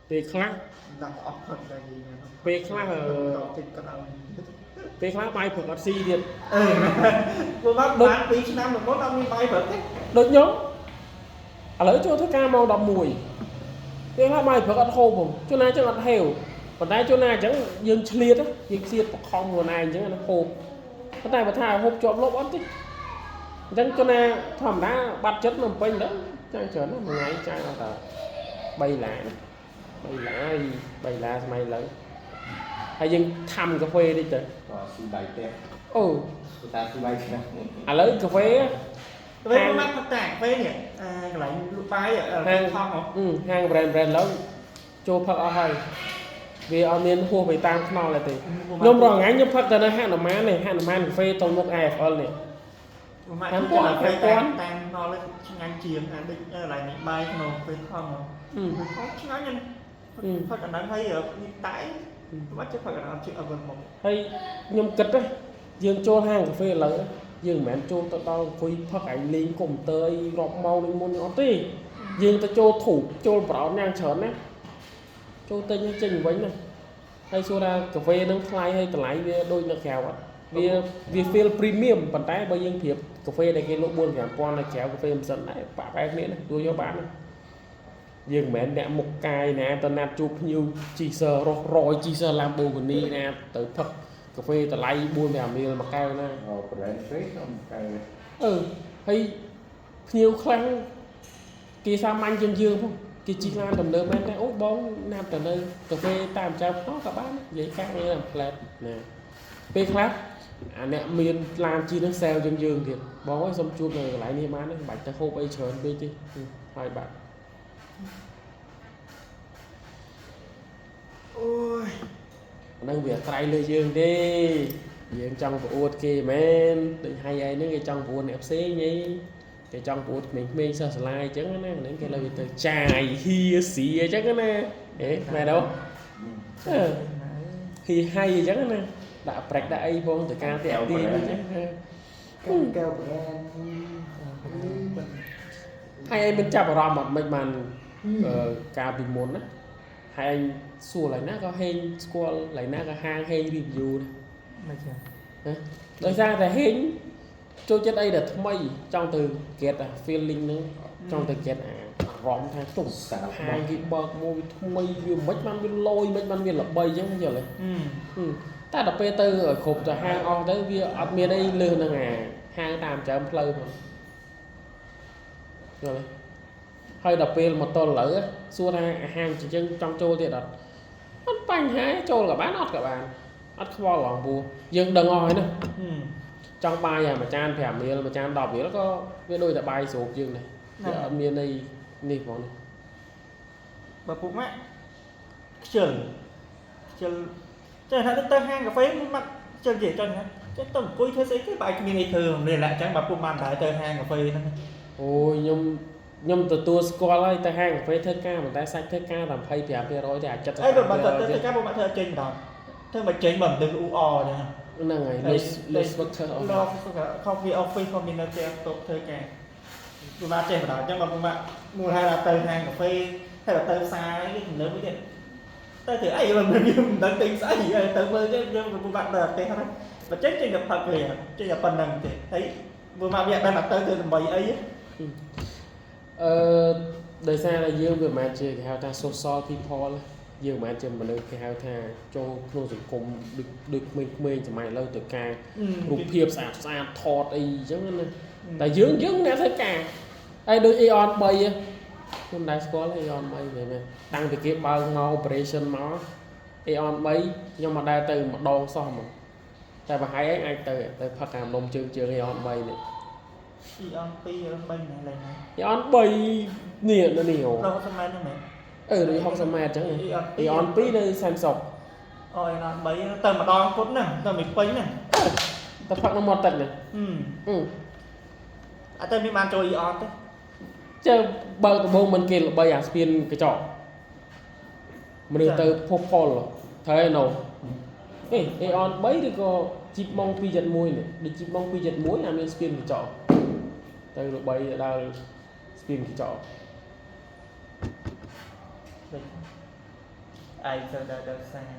ពេលខ្លះ ដាក់អស់ផឹកដែរយី ពេលខ្លះអឺ តតិចក៏ដោយ ពេលខ្លះបាយព្រឹកអត់ស៊ីទៀត អឺព្រោះមកបាន2ឆ្នាំមុនអត់មានបាយព្រឹកទេ ដូចខ្ញុំឥឡូវចូលធ្វើការម៉ោង11ពេលខ្លះបាយព្រឹកអត់ហូបហ្មងជួនណាចឹងអត់ហេវប៉ុន្តែជួនណាអញ្ចឹងយើងឆ្លៀតយើងឆ្លៀតបខំខ្លួនឯងអញ្ចឹងណាហូបប៉ុន្តែបើថាហូបជាប់លប់អត់ទេអញ្ចឹងជួនណាធម្មតាបាត់ចិត្តនៅពេញទៅចាយច្រើនណាស់មួយថ្ងៃចាយអស់តែ3ឡាន3ឡាយ3ឡាសម័យឥឡូវហើយយើងធ្វើកាហ្វេតិចទៅ ក៏ស៊ីបាយផ្ទះ អូ តាស៊ីបាយផ្ទះ ឥឡូវកាហ្វេ ពេលមកផឹកតាពេលនេះអាកន្លែងលក់បាយ ហាង ថងហ៎ អឺហាង brand brand ឡើយចូលផឹកអស់ហើយវាអត់មានហួសไปតាមខ្នល់ទេខ្ញុំរាល់ថ្ងៃខ្ញុំផឹកតែនៅហនុមាននេះហនុមានកាហ្វេតុលមុខ AFL នេះ មកពាន់តាមតាមណល់ឆ្ងាញ់ជាងអាដូចកន្លែងនេះបាយក្នុងពេលថងហ៎ អឺ ថងឆ្ងាញ់ណាស់ផឹកអាហ្នឹងហើយនេះតែបាត់ចេះផឹកអាហ្នឹងជាអវមក ហើយខ្ញុំគិតណាយើងចូលហាងកាហ្វេឥឡូវយើងមិនមែនចូលទៅដល់អង្គុយផឹកឯងលេងកុំព្យូទ័រអីរាប់ម៉ោងដូចមុននេះអត់ទេយើងទៅចូលធូបចូលប្រោនយ៉ាងច្រើនណាចូលទិញឲ្យចេញវិញណាហើយសួរថាកាហ្វេហ្នឹងថ្លៃហើយតម្លៃវាដូចនៅក្រៅអត់វាវា feel premium ប៉ុន្តែបើយើងប្រៀបកាហ្វេដែលគេលក់4 5000នៅក្រៅកាហ្វេមិនសិនដែរបាក់បែកគ្នាណាទួយកបានណាយើងមិនមែនអ្នកមុខកាយណាទៅណាត់ជួបភ្ញៀវជីសឺរស់រយជីសឺ Lamborghini ណាទៅផឹកកាហ្វេតម្លៃ4 5រៀលមួយកែវណា អូ brand ពេកខ្ញុំកែ អឺហើយភ្ញៀវខ្លះគេសាមញ្ញជាងយើងផងគេជិះឡានទំនើបមែនតែអូបងណាត់ទៅនៅកាហ្វេតាមចៅផងក៏បាននិយាយកាងារផ្លែតណាពេលខ្លះអាអ្នកមានឡានជិះនឹងសែលជាងយើងទៀតបងអើយសុំជួបនៅកន្លែងនេះបានទេមិនបាច់ទៅហូបអីច្រើនពេកទេហើយបាត់ អូយ ហ្នឹងវាអាស្រ័យលើយើងទេយើងចង់ប្រអួតគេមែនដូចហៃឯហ្នឹងគេចង់ប្រអួតអ្នកផ្សេងអីគេចង់ប្រអួតក្មេងៗសិស្សសាលាអញ្ចឹងណាហ្នឹងគេលើវាទៅចាយហៀស៊ីអញ្ចឹងណាអេមែនទេអឺហ៊ីហៃអញ្ចឹងណាដាក់ប្រេកដាក់អីផងទៅការតាក់ទាញអញ្ចឹង កែវ brand ហើយឯងមិនចាប់អារម្មណ៍អត់មិនបានអឺកាលពីមុនណាហើយឯងសួរឡើយណាក៏ហេងស្គាល់ឡើយណាក៏ហាងហេង review ណា មិនចឹង ហ៎ដោយសារតែហេងចូលចិត្តអីដែលថ្មីចង់ទៅ get អា feeling ហ្នឹងចង់ទៅ get អាអារម្មណ៍ថាទុំហាងគេបើកមួយវាថ្មីវាមិនបានវាលយមិនបានវាល្បីអញ្ចឹងយល់ទេ អឺ តែដល់ពេលទៅឲ្យគ្រប់ទៅហាងអស់ទៅវាអត់មានអីលើសហ្នឹងអាហាងតាមចើមផ្លូវហ្នឹងយល់ទេហើយដល់ពេលមកទល់ឥឡូវសួរថាអាហាងអញ្ចឹងចង់ចូលទៀតអត់អត់បញ្ហាចូលក៏បានអត់ក៏បានអត់ខ្វល់ហ្មងពូយើងដឹងអស់ហើយណាចង់បាយអាមួយចាន5រៀលមួយចាន10រៀលក៏វាដូចតែបាយស្រូបយើងដែរវាអត់មានអីនេះហ្មងនេះ បើពុកម៉ាក់ខ្ជិលខ្ជិលចេះថាទៅហាងកាហ្វេម៉ាក់ខ្ជិលនិយាយចង់ណាចេះទៅអង្គុយធ្វើស្អីគេបើឯងគ្មានអីធ្វើនេះឡាអញ្ចឹងបើពុកម៉ាក់ដែរទៅហាងកាហ្វេហ្នឹង អូយខ្ញុំទទួលស្គាល់ហើយទៅហាងកាហ្វេធ្វើការប៉ុន្តែសាច់ធ្វើការតែ25%ទេអា70% អីបើបើទៅទៅការពុកម៉ាក់ធ្វើចេញម្ដងធ្វើមកចេញបើមិនដឹងអ៊ូអអញ្ចឹង ហ្នឹងហើយ less worker ឡ coffee office ក៏មាននៅផ្ទះតុធ្វើការពុកម៉ាក់ចេះម្ដងអញ្ចឹងបើពុកម៉ាក់មូលហេតុថាទៅហាងកាហ្វេហើយទៅផ្សារនេះទំនើបមួយទៀតទៅធ្វើអីមិនមិនដឹងទិញស្អីទៅមើលទៅយើងពុកម៉ាក់ដល់ផ្ទះហ្នឹងបើចេញចេញទៅផឹកវាចេញតែប៉ុណ្្នឹងទេហើយពុកម៉ាក់វាដឹងថាទៅធ្វើដើម្បីអី អឺដោយសារតែយើងវាមិនមែនជាគេហៅថា social people យើងមិនមែនជាមនុស្សគេហៅថាចូលក្នុងសង្គមដូចដូចក្មេងៗសម័យឥឡូវទៅការរូបភាពស្អាតស្អាតថតអីអញ្ចឹងណាតែយើងយើងអ្នកធ្វើការហើយដូច Aeon 3ខ្ញុំដែរស្គាល់ Aeon 3មែនមែនតាំងពីគេបើកមក operation មក Aeon 3ខ្ញុំមកដែរទៅម្ដងសោះហ្មងតែប្រហែលឯងអាចទៅទៅផឹកអានំជើងជើង Aeon 3នេះ 2អន2អន3ណាឡើយណា Aeon 3នេះនៅនេះហ៎ ដល់60ម៉ែត្រហ្នឹងមែន អឺដូច60ម៉ែត្រអញ្ចឹង Aeon 2នៅសែនសុខ អូអន3ទៅម្ដងពុតហ្នឹងទៅមិនពេញហ្នឹង ទៅផឹកនៅមាត់ទឹកនេះ អឺអត់ទៅមានបានចូលអ៊ីអនទេ ជើបើកដំបូងមិនគេល្បីអាស្ពានកញ្ចក់មនុស្សទៅផុសផុលត្រូវឯណូអេ Aeon 3ឬក៏ជីបម៉ុង271នេះដូចជីបម៉ុង271អាមានស្ពានកញ្ចក់ទៅល្បីដល់ស្ពានកញ្ចក់ ឯងទៅដល់ដល់ផ្សារ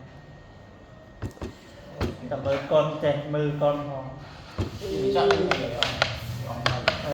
តែមើលកូនចេះមើលកូនផង ចាក់ទៅ